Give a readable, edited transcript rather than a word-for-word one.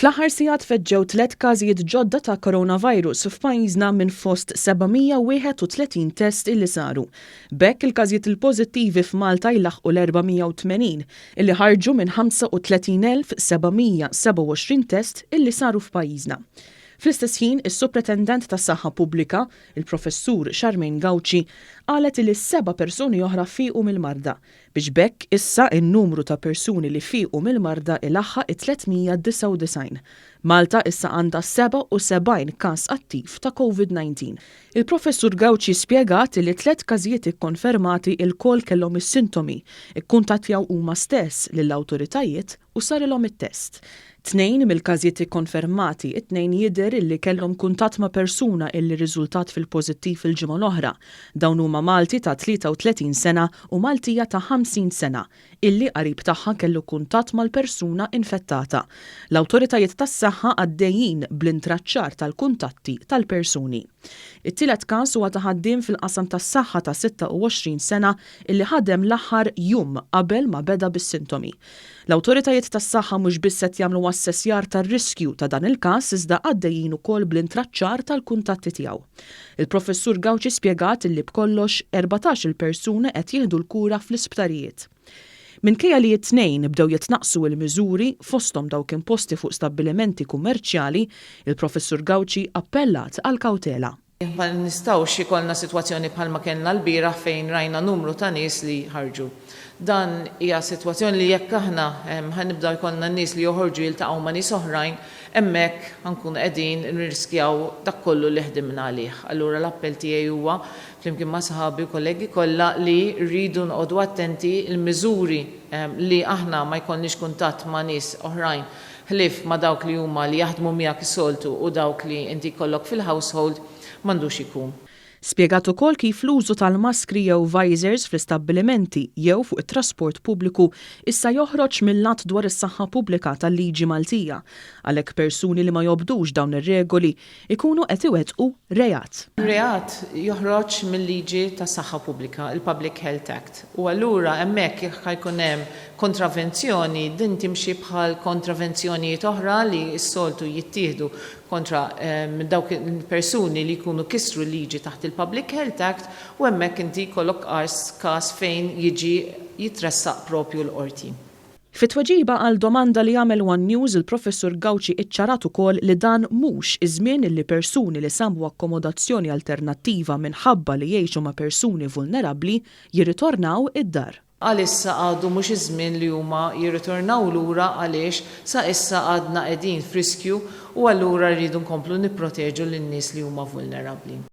Fl-aħħar sigħat feġġew tlett każijiet ġodda ta' coronavirus f'pajjiżna minn fost 731 test illi saru. B'hekk il-każijiet il-pożittivi f'Malta jlaħħqu l-480 illi ħarġu minn 35,727 test illi saru f'pajjiżna. Fl-istess ħin, is-Supretendent tas-Saħħa Pubblika, il-Professur Charmaine Gauci, qalet illi seba' persuni oħra fiequ mill-marda biex b'hekk issa n-numru ta' persuni li fiequ mill-marda ilaħħaq it-399. Malta issa għandha 77 każ attiv ta' Covid-19. Il-Professur Gauci spjegat li tlett każijiet ikkonfermati ilkoll kellhom is-sintomi, ikkuntattjaw huma stess lill-awtoritajiet u sarilhom it-test. Tnejn mill-każijiet ikkonfermati, it-tnejn jidher illi kellhom kuntatt ma' persuna illi rriżultat fil-pożittiv il-ġimgħa l-oħra. Dawn huma Malti ta' 33 sena u Maltija ta' 50 sena, illi qarib tagħha kellu kuntatt mal-persuna infettata. L-awtoritajiet tas-saħħa għaddejjin bl-intraċċar tal-kuntatti tal-persuni. It-tielet każ huwa ta' ħaddiem fil-qasam tas-saħħa ta' 26 sena illi ħadem l-aħħar jum qabel ma beda bis-sintomi. L-awtoritajiet tas-saħħa mhux biss qed jagħmlu assessjar tar-riskju ta' dan il-każ iżda għaddejjin ukoll bl-intraċċar tal-kuntatti tiegħu. Il-Professur Gauci spjegat illi b'kollox 14-il persuna qed jieħdu l-kura fl-isptarijiet. Minkejja li t-Tnejn bdew jitnaqqsu l-miżuri, fosthom dawk imposti fuq stabbilimenti kummerċjali, il-Professur Gauci appellat għall-kawtela. Ma nistgħux ikollna sitwazzjoni bħalma kellna lbieraħ fejn rajna numru ta' nies li ħarġu. Dan hija sitwazzjoni li jekk aħna ħa nibdew jkollna nies li joħorġu jiltaqgħu ma' nies oħrajn, hemmhekk ħa nkunu qegħdin nirriskjaw dak kollu li ħdimna għalih. Allura l-appell tiegħi huwa, flimkien ma' sħabi u kollegi kollha, li rridu noqogħdu attenti, il-miżuri li aħna ma jkollniex kuntatt ma' nies oħrajn ħlief ma' dawk li huma li jaħdmu miegħek is-soltu u dawk li inti jkollok fil-household, m'għandux ikun. Spjegat ukoll kif l-użu tal-maskri jew visors fl-istabbilimenti jew fuq it-trasport pubbliku issa joħroġ mill-Att dwar is-Saħħa Pubblika tal-Liġi Maltija. Għalhekk persuni li ma jobdux dawn ir-regoli jkunu qed iwettqu reat. Reat joħroġ mil-liġi tas-saħħa pubblika, il-Public Health Act, u allura hemmhekk jekk ħa jkun hemm kontravenzjoni din timxi bħal kontravenzjonijiet oħra li s-soltu jittieħdu kontra dawk il-persuni li jkunu kisru l-liġi taħt il-Public Health Act u hemmhekk inti jkollok każ fejn jiġi jitressaq propju l-qorti. Fi tweġiba għal domanda li għamel one News, il-Professur Gauci iċċarat ukoll li dan mhux iż-żmien li persuni li sabu akkomodazzjoni alternattiva minħabba li jgħixu ma' persuni vulnerabbli jirritornaw id-dar. Għalissa għadu mhux iż-żmien li huma jirritornaw lura għaliex sa issa għadna qegħdin f'riskju u allura rridu nkomplu nipproteġu lin-nies li huma vulnerabbli.